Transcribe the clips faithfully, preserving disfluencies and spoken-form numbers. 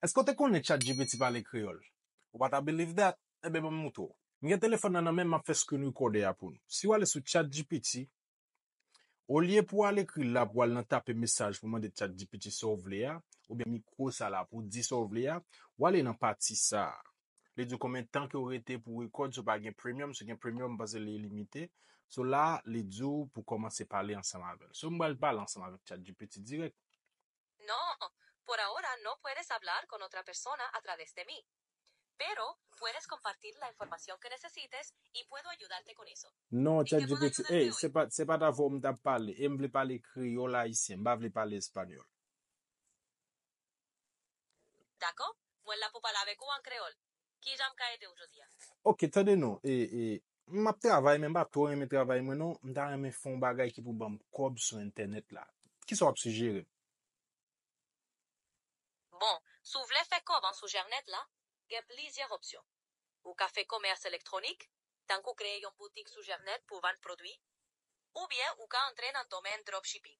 Èske w te konnen ChatGPT pale kreyòl? Ou pa ta believe that? Enben, ban m moutre w. M gen telefòn nan nan men m, m ap fè screen recorder a pou nou. Si w ale sou ChatGPT, olye pou w al ekri la, pou w al nan tape mesaj pou mande ChatGPT sa w vle a, oubyen mikwo sa la pou w di sa w vle a, w ale nan pati sa a. Li di w konbyen tan ke w rete pou w record, si w pa gen premium, si w gen premium, m panse li ilimite. So la, li di w pou w kòmanse pale ansanm avè l. So m pral pale ansanm avèk ChatGPT dirèk. No, por ahora no puedes hablar con otra persona a través de mí. Pero puedes compartir la información que necesites y puedo ayudarte con eso. Non, ¿En qué puedo ChatGPT, ayudarte ey, hoy? Se pa, se pa t avè w m t ap pale, e m vle pale kreyòl ayisyen, m pa vle pale espanyòl. Dakò, mwen la pou pale avèk ou an kreyòl. Kijan m ka ede w jodi a? Ok, tande non, e, e, m ap travay, men m pa twò renmen travay mwen non, m ta renmen fè yon bagay ki pou ban m kòb sou entènèt la. Kisa w ap sijere m? Bon, si w vle fè kòb an sou jèrnèt la, gen plizyè opsyon. Ou ka fè komès elektwonik, tankou kreye yon boutik sou jèrnèt pou vann pwodui, oubyen ou ka antre nan domèn dropshipping.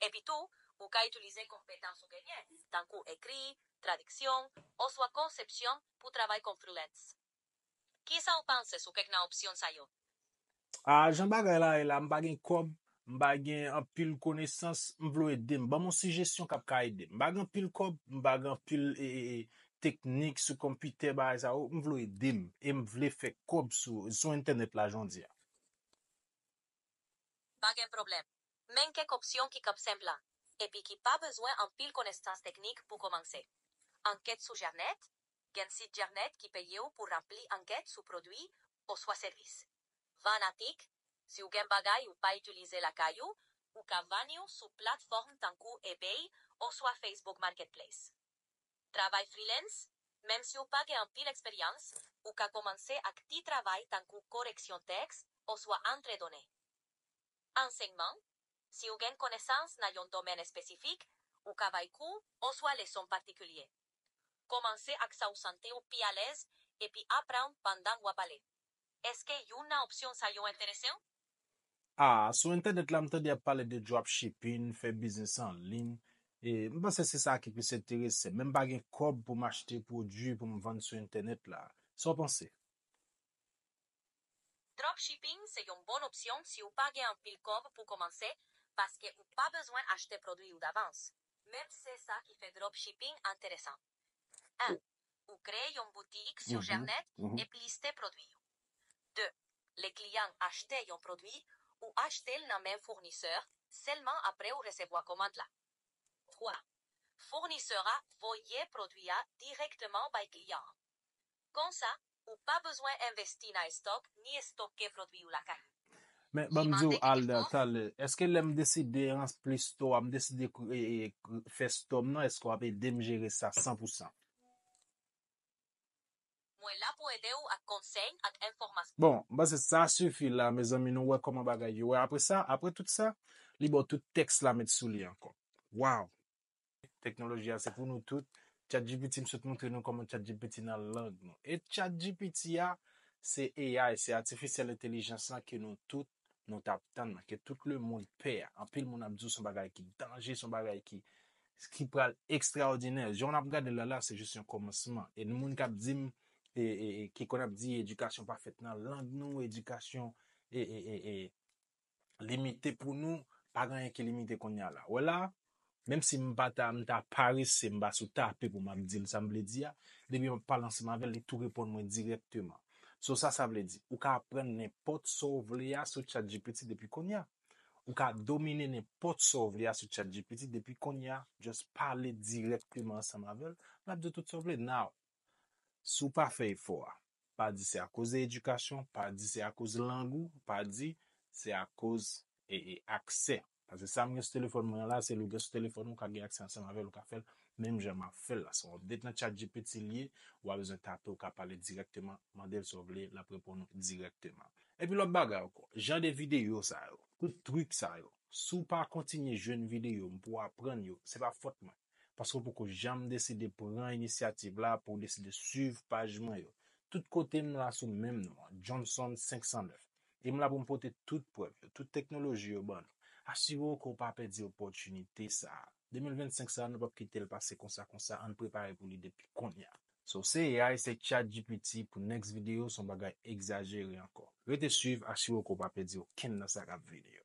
Epitou, ou ka itilize konpetans ou genyen, tankou ekri, tradiksyon, oswa konsepsyon pou travay kon freelance. Kisa w panse sou kèk nan opsyon sa yo? A, jan bagay la ye la, m pa gen kòb, m pa gen anpil konesans, m vle w ede m. Ban m yon sijesyon k ap ka ede m. M pa gen anpil kòb, m pa gen anpil e, e, e, teknik sou konpitè, bagay sa yo, m vle w ede m. E m vle fè kòb sou, sou entènèt la jodi a. Pa gen pwoblèm. Men kèk opsyon ki kanpe senp la, epi ki pa bezwen anpil konesans teknik pou kòmanse. Ankèt sou jèrnèt, gen sit jèrnèt ki peye w pou ranpli ankèt sou pwodui oswa sèvis. Vann atik, si w gen bagay ou pa itilize lakay ou, ou ka vann yo sou platfòm tankou eBay oswa Facebook Marketplace. Travay freelance, menm si w pa gen anpil eksperyans, ou ka kòmanse ak ti travay tankou koreksyon tèks oswa antre done. Ansèyman, si w gen konesans nan yon domèn espesifik, ou ka bay kou oswa leson patikilye. Kòmanse ak sa w santi w pi alèz epi aprann pandan w ap ale. Èske youn nan opsyon sa yo enterese w? A, sou entènèt la, m tande y ap pale de dropshipping, fè biznis an liy. E, m panse se sa ki plis enterese m. Men m pa gen kòb pou m achte pwodui pou m vann sou entènèt la. Sa w panse? Dropshipping se yon bon opsyon si w pa gen anpil kòb pou kòmanse, paske ou pa bezwen achte pwodui yo davans. Men se sa ki fè dropshipping enteresan. En, ou kreye yon boutik sou jèrnèt epi liste pwodui yo. De, lè kliyan achte yon pwodui, ou achte l nan men founisè sèlman apre ou resevwa kòmand la. Twa, founisè a voye pwodui a dirèkteman bay kliyan an. Konsa, ou pa bezwen envesti nan estòk ni estoke pwodui ou lakay ou. Men, ban m di w, Alder, talè, èske lè m deside ranpli store a, m deside e, e, fè store m nan, èske w ap ede m jere sa san pou san? Mwen la pou ede w ak konsèy ak enfòmasyon. Bon, m panse sa sifi la, mezanmi, nou wè kòman bagay yo ye. Apre sa, apre tout sa, li ba w tout tèks la met sou li ankò. Waw! Teknoloji a se pou nou tout. ChatGPT, m sot montre nou kòman ChatGPT nan lang nou. E ChatGPT a, se A I, se atifisyèl entèlijans lan ke nou tout, nou t ap tann nan, ke tout lemonn pè a. Anpil moun ap di w se yon bagay ki danje, se yon bagay ki, ki pral ekstraòdinè. Jan n ap gade l la, la, se jis yon kòmansman. E moun k ap di m, e, e, e, ki konn ap di edikasyon pa fèt nan lang nou, edikasyon, e, e, e, e, limite pou nou, pa gen anyen ki limite kounye a la. Wè la, menm si m pa ta, m ta parese, m pa sou tape pou m ap di l sa m vle di a, depi m ap pale ansanm avè l, li tou reponn mwen dirèkteman. So sa, sa vle di, ou ka aprann nenpòt sa w vle a sou ChatGPT depi kounye a. Ou ka domine nenpòt sa w vle a sou ChatGPT depi kounye a, just pale dirèkteman ansanm avè l, l ap di w tout sa w vle. Now, si w pa fè efò a, pa di se akoz de edikasyon, pa di se akoz lang ou, pa di se akoz e, e, aksè. Paske sa m gen sou telefòn mwen an la, se li w gen sou telefòn ou, ou ka gen aksè ansanm avè l, ou ka fè l menm jan m ap fè l la. Se yon update nan ChatGPT li ye, ou pa bezwen tape, ou ka pale dirèkteman, mande l sa w vle, l ap reponn ou dirèkteman. Epi lòt bagay ankò, jan de videyo sa yo, tout trik sa yo, si w pa kontinye jwenn videyo m pou w aprann yo, se pa fòt mwen. Paske w poko janm deside pran inisyativ la pou w deside swiv paj mwen yo. Tout kote m la sou menm non an, Johnson senk san nèf. E m la pou m pote tout prèv yo, tout teknoloji yo ban nou. Asire w ke w pa pèdi opòtinite sa a. De mil vennsenk sa, nou p ap kite l pase konsa konsa, ann prepare pou li depi kounye a. So, se A I, se ChatGPT pou next video, se yon bagay egzajere ankò. Rete swiv, asire w ke w pa pèdi okenn nan sa k ap vini yo.